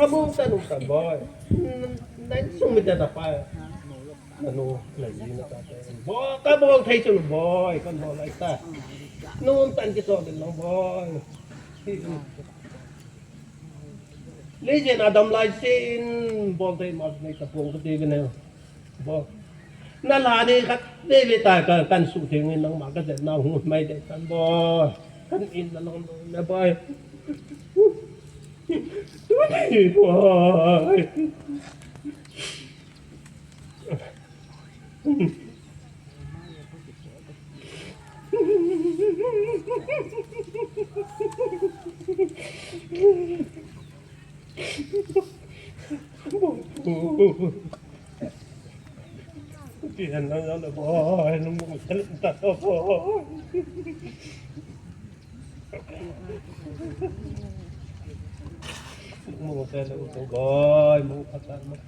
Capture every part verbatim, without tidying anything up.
Ka bol tan um tan boi. Nang sung mi ta ta pa. Nanu lai ji na ta ta. Bol ka bol thei chu boi kan bol lai ta. Nu um tan ki so den long boi. Lei jin a dam lai sin bol thei ma nei ta pong ka ti ka ne. Bol. Na la ni khat te le ta ka kan su thei ni nang ma ka jet na hu mai de kan bol. Kan in na long na boi. Boi. Ti han lang lang boi, nung mo kan ta boi. Mo kan ta boi, mo kan ta boi.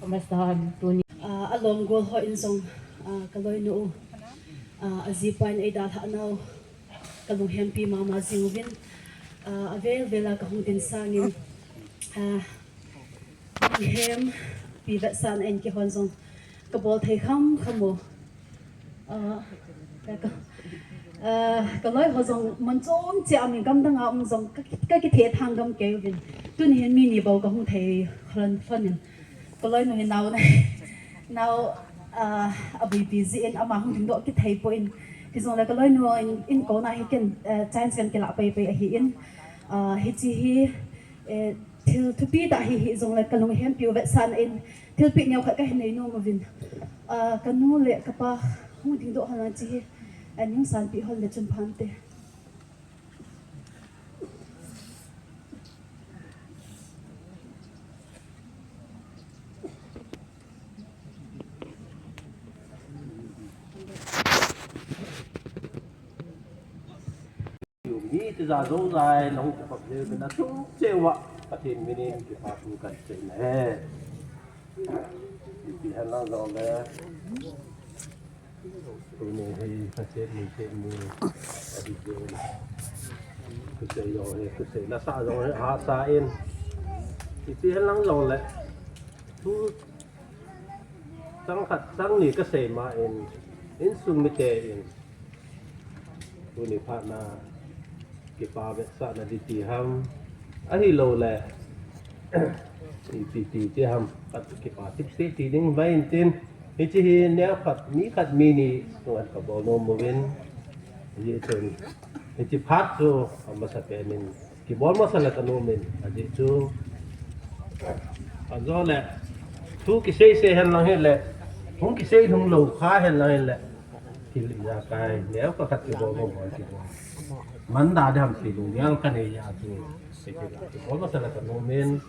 Amasan tuni, ah, alom gol ho in jong, ah, ka loinu u, ah, ajipa in eidalhah nau ka lunghempi mama jing uvin, ah, avel vel a ka hung tin sangin, ah, lunghempi vetsahna in keihon jong ka bol thei kham kham u. Ah, ka, ah, ka loi ho jong mun chom cheh a min gamdang a um jong ka, ka kithethang gam kei uvin. Tuni hin mi ni bou ka hung thei lhon lhon in. Ka loinu hi nao na, nao, ah, abuipi jeh in ama hung dingdoh kithei poi. Hijongle ka loinu in, in kona hi ken, eh, chance kan kilah pai pai ahi in. Ah, hiche hi, eh, thil thupi tah hi, hijongle ka lunghempi u vetsahna in thilpeh neo khat ka hin nei nom uvin. Ah, ka nu le ka pa hung dingdoh hon lang hiche hi, ah, nei sanpeh hon le chun phante. Mi tija jong jai, na hung kipap jeh uvin na chung cheh uva, Pathen minin kipa thu kan sei na e. Ipi hen lang jong le, tuni hi, na chet ni, chet ni, a di jeh. Kusei jong hi, kusei la sa jong hi, ha sa in. Ipi hen lang jong le, thu chang khat, chang ni ka sei ma in, insung mite in, tuni phat na kipa vetsahna di ti ham, ahilouleh, ipi ti ti ham, khat kipa thipse ti ding vai in tin, hiche hi neo khat, mi khat mi ni, tuan ka bol nom uvin, hiche chun, hiche phat chu, amasa pen in, kibol masa le ka nom in, ajeh chu, ajo le, thu kisei sei hen lang hile, hung kisei lhung lou kha hen lang hile, thil ijakai, neo khat khat kibol mo bol kibol. Man da dam ti lung yang ka nei ya chu, sei kibol masa le ka nom in,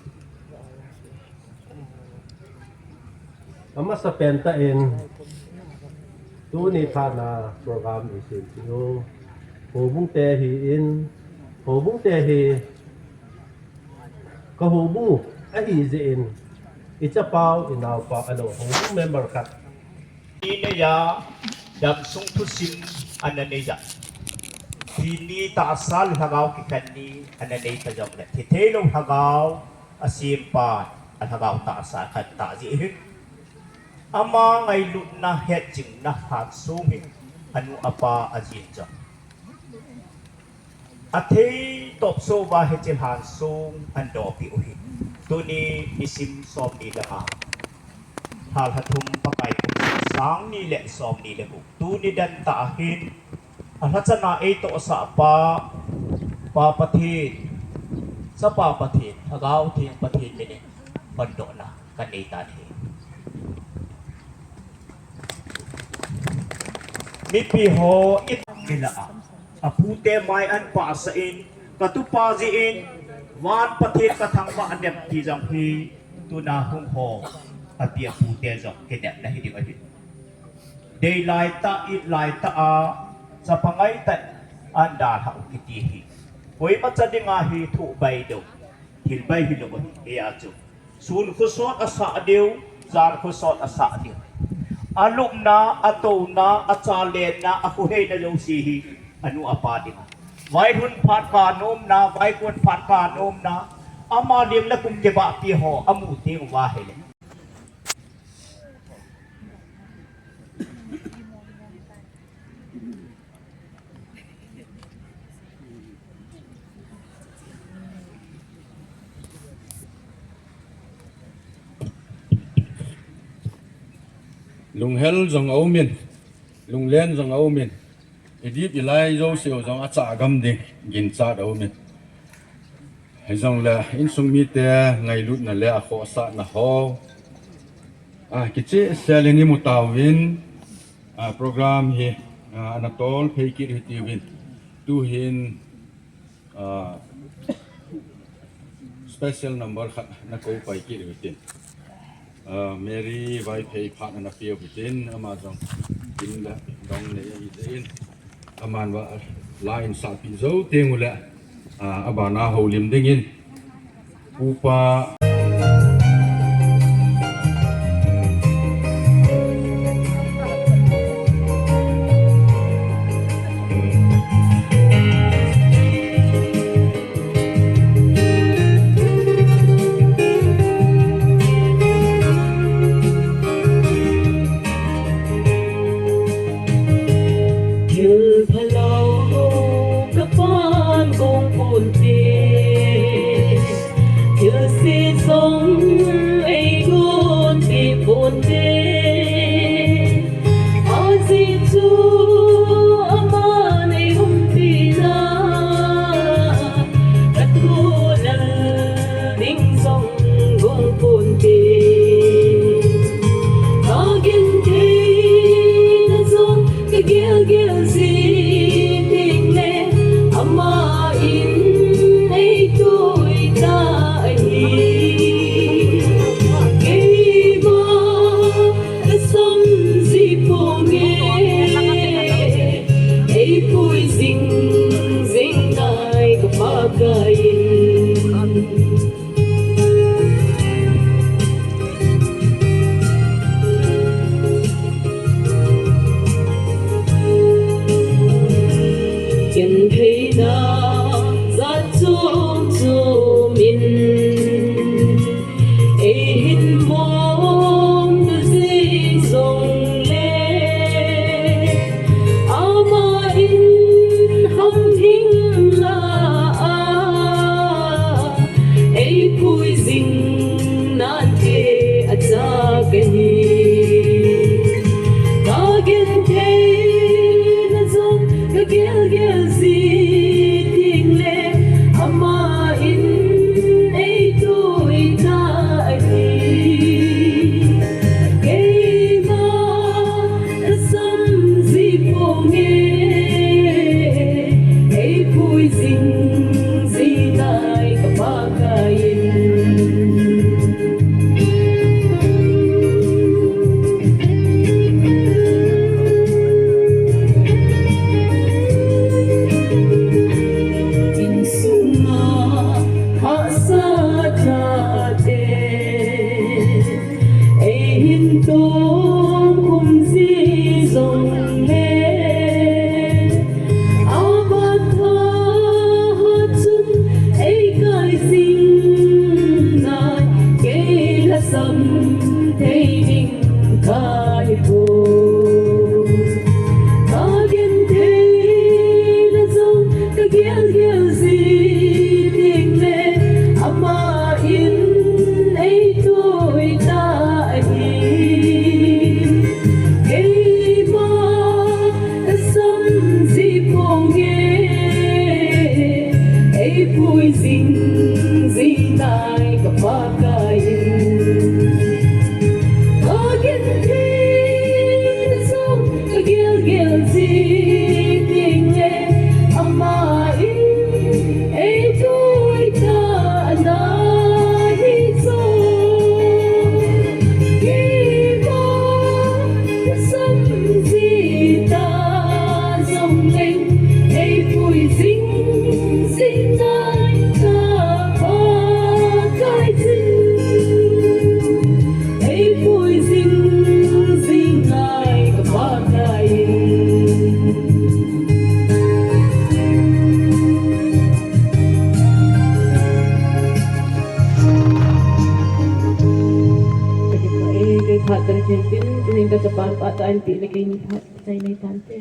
Amasa pen tah in, tuni phat na program i sem ti u, houbung te hi in, houbung te hi, ka houbung ahi jeh in, i chapau, i naopau, ano, houbung member khat. Ni nei a, damsung thusim ana nei a. Thi ni tahsa le lhagao kikhen ni ana nei ta jong le, thi thei lou lhagao, a sempa, a lhagao tahsa khen ta jeh hin. Ama ngailutna hetjingna lhansong hi, anu apa ajin jong. A thei top so va hiche lhansong an dopi u hi. Tuni nisim som ni le nga. Lha lha thum Pakai kum sang ni le som ni le gup. Tuni dan tah hin. A lhachana ei tohsah pa, Pa Pathen, Chapa Pathen, Lhagao Theng Pathen minin hondohna ka nei tan ahi. Mipi ho i tang mila a, a pute mai an pahsah in, ka tupa jeh in, van Pathen ka thangvah nem ti jong hi, tuna hung ho, a pi a pute jong kinepna hi ding ahi. Dei lai tah, it lai tah a, chapa ngai tah, an dalha u kiti hi. Koima cha dinga hi thuh bai deu. Thil bai hilou ahi, eia chu. Sun khosot asah diu, jan khosot asah diu. Alupna, atouna, achalenna, akhoheina jouse hi anu apa dinga. Vaihun phat kanomna, vaikon phat kanomna, ama lim le kum kibahpi ho amu teng uva ahile. Lunghel jong aumin, lunglen jong aumin, idip ilai jouseu jong achah gam ding ginchat aumin. Hijongle insung mite ngailutna le akhohsahna ho, a, kichehsel in imu tauvin, a, program hi, a, ana tol phei kit hitiuvin. Tuhin, a, special number khat ana kou pai kit hitin. A, Mary Vaiphei phat ana peu hitin, ama jong in la dong nei ahi jeh in. Aman va la in sahpi jou teng ule, a, abana houlim dingin. Upa. Thil phalou kapan kong ponte, thilse jong eigonpi ponte. Ajeh chu aman eiumpi na, kathoh lal ding jong gong ponte. Kagenthei na jong kagelgel ji ding le, ama in eitoi ta ahi. Keima kasam ji ponge, eipui jing jing nai ka Pakai in. Gentheina jat chom chom in eihin mong ta jing jongle, ama in hamhing la a eipui jing nante achak ahi. Kagenthei na jong kagelgel ji ding le, ama in eitoi ta ahi. Keima kasam ji ponge, eipui jing ji nai ka Pakai in. Insunga hahsa thate eihin tong um ji jongle, ama thahat chun eikai jing nai, kei lhasam thei ding kahi poi. Kagenthei na jong kagelgel ji ding le, ama in eitoi ta ahi. Keima kasam ji ponge, eipui jing ji nai ka Pakai in. Kagenthei na jong kagelgel ji ding le, ama in Pan pa ta an pi le kei ni pa chai nei tan te.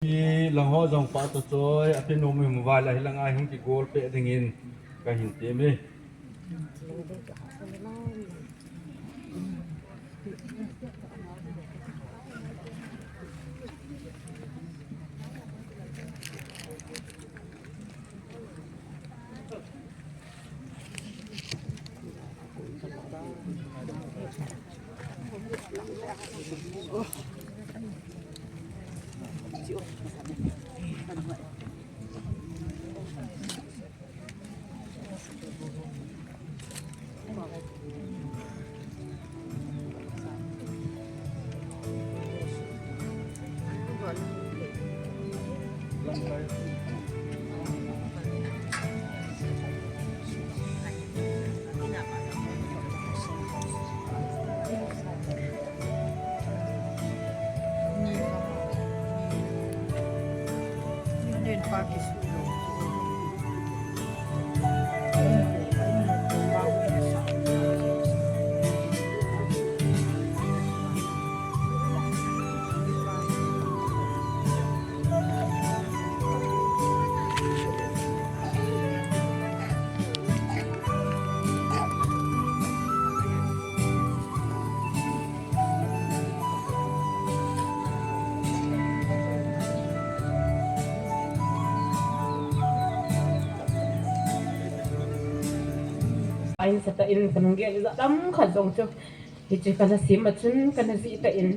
Hi lang ho jong pa to choi, a pi nom mi mu vai la hi lang ai hung kigol pe ding in ka hin ti mi. Ain sata in kanung ge ja dam khat jong chu. Hiche kana sim a chun kana ji ta in.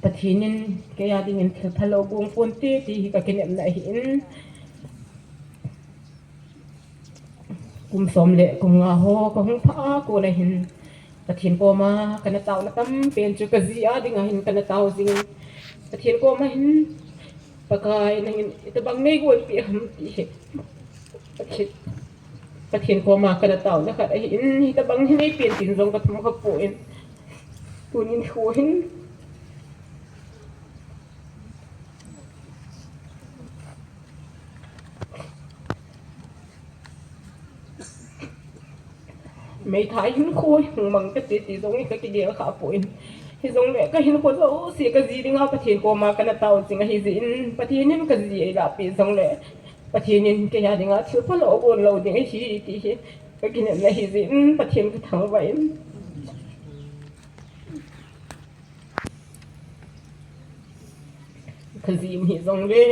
Pathen in kei a ding in thil phalou gong pon te ti hi ka kinepna ahi in. Kum som le kum nga ho ka hung pha a kona hin Pathen koma kana tauna tam pen chu ka ji a ding a hin kana tau jing in. Pathen koma hin Pakai nangin itobang nei gon pi ham ti hi. Pathen, Pathen koma kana tauna khat ahi in, hitobang hi nei pen tin jong ka thum kha poi. Tunin kho hin. Meithai hin kho hung mang ka ti ti jong in ka kigel kha poi. Hijongle ka hin kho jouse ka ji ding a Pathen koma kana tau jing ahi jeh in Pathen in ka ji ei la pi jongle Pathen in kei a ding a thil phalou gon lou ding ahi ti hi ka kinepna ahi jeh in Pathen ka thangvah in. Ka ji um hi jongle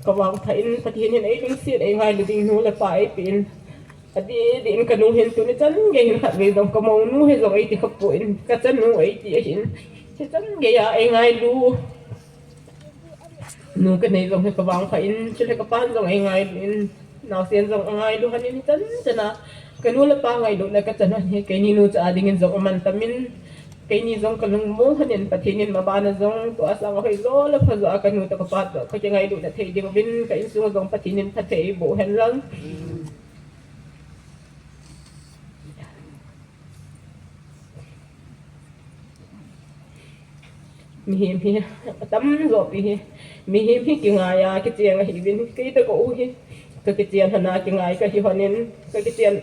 ka vangpha in Pathen in ei lungset ei ngailu ding nu le pa ei pe in. Adeh deh in ka nu hin tuni chan gei hin khat vei jong ka monu hi jong ei ti kha poi, ka chanu ei ti ahin. Hichan gei a ei ngailu nu ka nei jong hi ka vangpha in, chule ka pan jong ei ngailu in, naosen jong angailu hon in, hichan chan a ka nu le pa ngailutna ka chan hon hi keini nu cha a ding in jong aman tam in, keini jong ka lungmong hon in Pathen in maban a jong tua sang a hoijo le phajo a ka nu toh ka pa toh ka kingailutna thei ding uvin ka insung a jong Pathen in phatthei eiboh hen lang. Mihem hi atamjo pi hi, mihem hi kingai a kicheng ahi uvin, kei toh ka u hi ka kichen hon a kingai kahi hon in, ka kichen,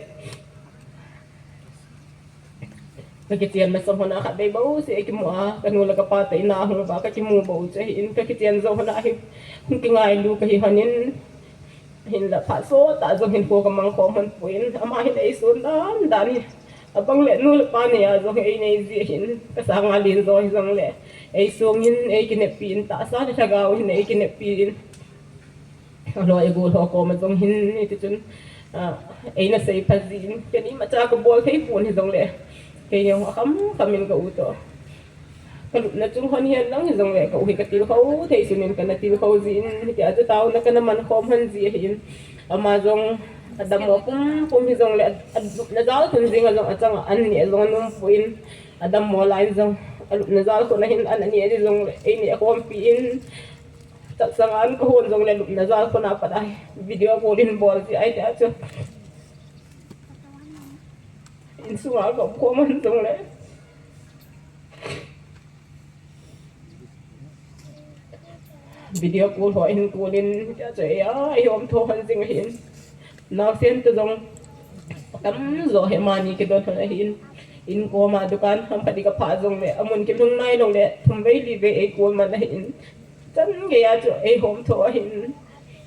ka kichen masang hon a khatvei bou seh kimu a, ka nu le ka pa toh in a hung uva ka kimu bou chu ahi in, ka kichen jou hon a hi hung kingailu kahi hon in, hinla phat sot a jong hin kho ka mang khom hon poi in, ama hin ei sun dan dan hi. Abang le nu le pa nei a jong ei nei ji hin, ka sanga len jo hi jongle ei sung in ei kineppi in, tahsa le lhagao hin ei kineppi in. Aloi agol ho koma jong hin, hiti chun, ah, ei na seipha ji in, keini imacha ka bol thei pon hi jongle kei jong akham kham in ka u toh ka lupna chung hon hi hen lang hi jongle ka u hi ka tilkhou thei sun in ka na tilkhou ji in, hitia chu taona ka na man khom hon ji ahi in. Ama jong adammo pumpum hi jongle a, alupna jal khun jing a jong achang a an neh jong anom poi in, adammo lai in jong alupna jal khun a hin an aneh ji jongle ei neh khompi in, chatsang a an ka hon jongle lupna jal khun a pat a video call in bol ji ahi tia chu. Insung a ka um khom hon jongle video call ho hin call in tia chu ei a, ei um tho hon jing ahi in. Naosen toh jong Tamjo hi amani kidon hon ahin. Inkom a dukan ham khat ding kaphah jongle, amun kilhung nai loule, thum vei li vei eikol man ahin. Chan geiya chu eihom tho ahin.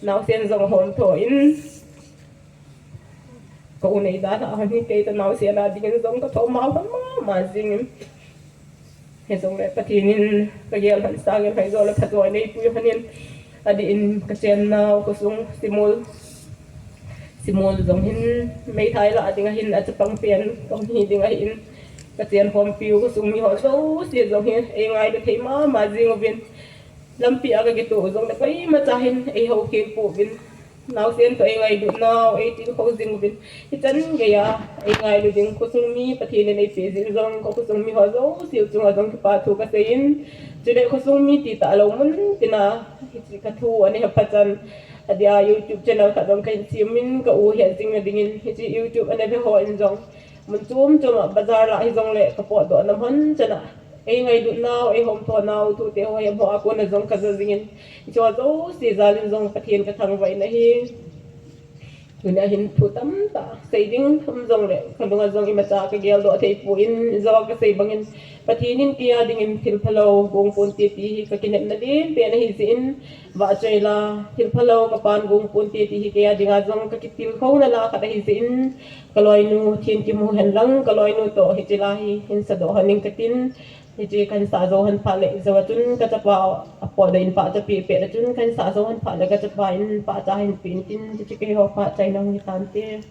Naosen jong hom tho in. Ka u nei dalhah hon hi, kei toh naosen a dingin jong katho mao hon mama jingin. Hijongle Pathen in kagel hon sangin hoijo le phajo aneipui hon in, adih in kachen nau khosung Simol, Simol jong hin meithai lah ding ahin, achapang pen kahung hi ding ahin, kachen khompiu khosung miho jouse jong hi eingailu thei mama jing uvin. Lampi a kakitoh u jongle koimacha hin eihoukhel pouvin. Naosen toh eingailut nau eitilkhou jing uvin. Hichan geiya eingailu ding khosung mi Pathen in eipeh jeh in jong, ka khosung miho jouse chunga jong kipa thu kasei in. Chule khosung mi titah lou mun tina hiche kathu ana hepha chan, adeh a YouTube channel khat jong kahin semin, ka u het jing na dingin. Hiche YouTube ana veho in jong, mun chom chom a bazar lah hijongle kapotdoh nam hon chan a eingailut nau, eihom tho nau thute ho hemho a kona jong kaja jingin, hicheho jouse jal in jong Pathen kathangvah in ahi. Tuni a hin thu tamtah sei ding um jongle kalunga jong imacha kageldoh thei poi, ijou a kasei bangin Pathen in keiya dingin thilphalou gongponte ti hi kakinepna lenpen ahijeh in, vahchoi la, thilphalou kapan gongponte ti hi keiya dinga jong kakitilkhouna la khat ahijeh in, kaloinu Thenkimu henlang kaloinu toh hiche la hi hin sadoh hon ing katin, hiche kahin sah jou hon phat le, ijou a chun kachapa apotdoh in pahcha peh pet a chun kahin sah jou hon phat le kachapa in pahcha ahin peh in tin, hiche keiho pahcha in ahung hitante.